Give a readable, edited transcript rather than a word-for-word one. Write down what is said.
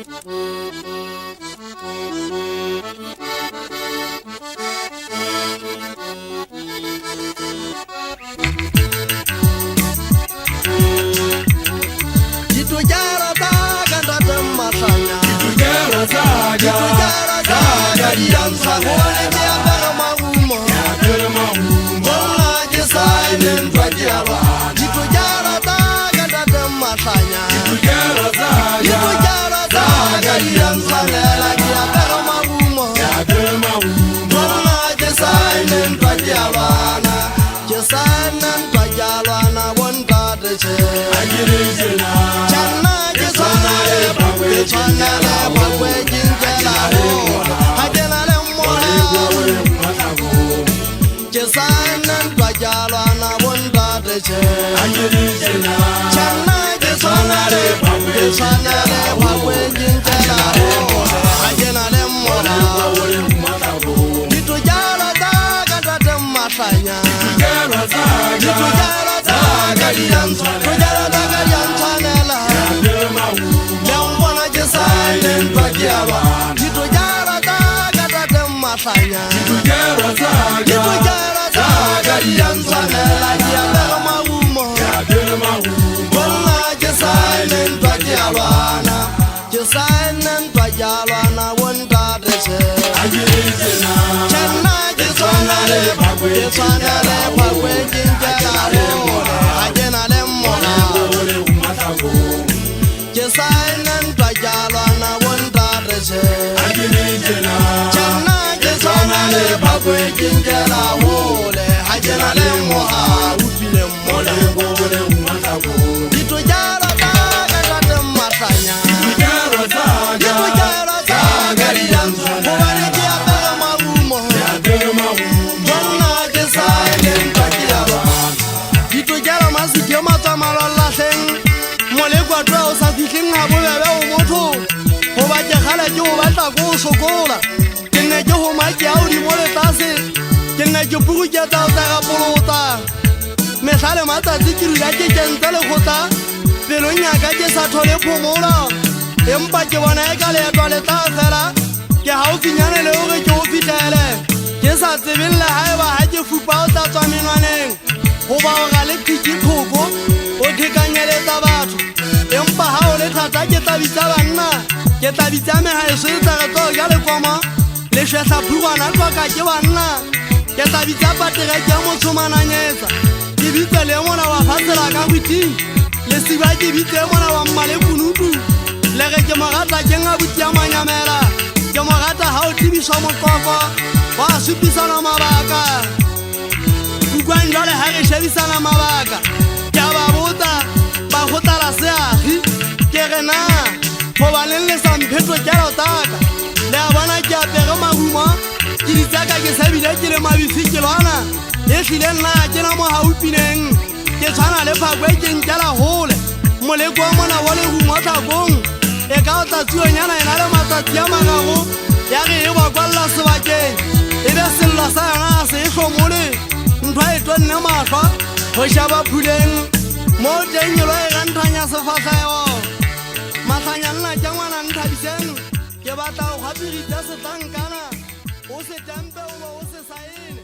Ditokelo tsa ka ntate Mahlanya. Ditokelo tsa ka. Ditokelo tsa ka di a ntshwanela. Hobane ke apere marumo. Ke apere marumo. Monna ke saene ntwa ke a lwana. Ditokelo tsa ka ntate Mahlanya. Ditokelo tsa ka. Ditokelo tsa ka di a ntshwanela. Ke apere marumo. Ke apere marumo. Monna ke saene ntwa ke a lwana. Ke saene ntwa ke a lwana bontate tjhe. Ha ke le tjena. Tjhe nna ke tshwana le phakwe, ke tshwana le phakwe, ke nkela hole. Ha ke na le molao. Ke saene ntwa ke a lwana bontate tjhe. Ha ke le tjena. Tjhe nna ke tshwana le phakwe, ke tshwana le phakwe, ke nkela hole. Ha ke na le molao. Ditokelo tsa ka ntate Mahlanya. Ditokelo tsa ka. Ditokelo tsa ka di a ntshwanela. Ditokelo tsa ka di a ntshwanela. Ke apere marumo. Le mpona ke saene ntwa ke a lwana. Ditokelo tsa ka ntate Mahlanya. Ditokelo tsa ka. Ditokelo tsa ka di a ntshwanela. Ke apere marumo. Ke apere marumo. Monna ke saene ntwa ke a lwana. Ke saene ntwa ke a lwana bontate tjhe. Ha ke le tjena. Tjhe nna ke tshwana le phakwe, ke tshwana le phakwe, ke nkela hole. Ha ke na le molao. Ke saene ntwa ke a lwana bontate tjhe. Ha ke le tjena. Tjhe nna ke tshwana le phakwe, ke nkela hole. Ha ke na le mohau utlwileng mona. Ditokelo tsa ka ntate Mahlanya. Ditokelo tsa ka. Ditokelo tsa ka di a ntshwanela. Hobane ke apere marumo. Ke apere marumo. Monna ke saene ntwa ke a lwana. Ditokelo masike matswa malolahleng. Moleko wa tloha o sa fihleng ha bobebe ho motho. Hoba ke kgale ke o batla ko o sokola. Ke nne ke ho make a hodimo le tlase. Ke nne ke puruketsa ho tla rapolota. Mehla le matsatsi ke dula ke kentse lekgotla. Pelong ya ka ke sa thole phomolo. Empa ke bona eka leeto le tla fela. Ke haufinyane le hore ke o fihlele. Ke sa tsebeng le haeba ha ke fupa o tla tswa menwaneng. Hoba o ra le qhiki thoko, o qhekanyeletsa batho. Empa ha o le thata ke tla bitsa banna. Ke tla bitsa mehaeso e tla re tlo ja lekoma. Le shwehla phurwana tlwaka ke banna. Ke tla bitsa patereke ya motshomananyetsa. Ke bitse le mona wa fatshe la ka hwiting. Le siba ke bitse mona wa mmalekunutu. Le re ke mo rata ke ngabuti ya manyamela. Ke mo rata ha o tibiswa moqoqo. Wa supisana mabaka. Utlwang jwale ha re shebisana mabaka. Ke a ba botsa, ba kgotala seahi. Ke re na, hobaneng le sa mphe tokelo tsa ka? Le a bona ke apere marumo, ke ditseka ke se bile ke le mabifi ke lwana. Ehlile nna ha ke na mo haupineng. Ke tshwana le phakwe ke nkela hole. Moleko wa mona wa lerumo tlhakong. E ka o tla tsuonyana e na le matsatsi a mararo. Ya re e ba kwalla sebakeng. E be sello sa yona ha se e hlomole. Ntho e tonne mahlo ho sheba phuleng. Mo teng e lo e ranthanya sefahleho. Mahlanya nna ke ngwana Nthabiseng. Ke batla ho kgwapiritsa setlankana. O se tempe o be o se saene.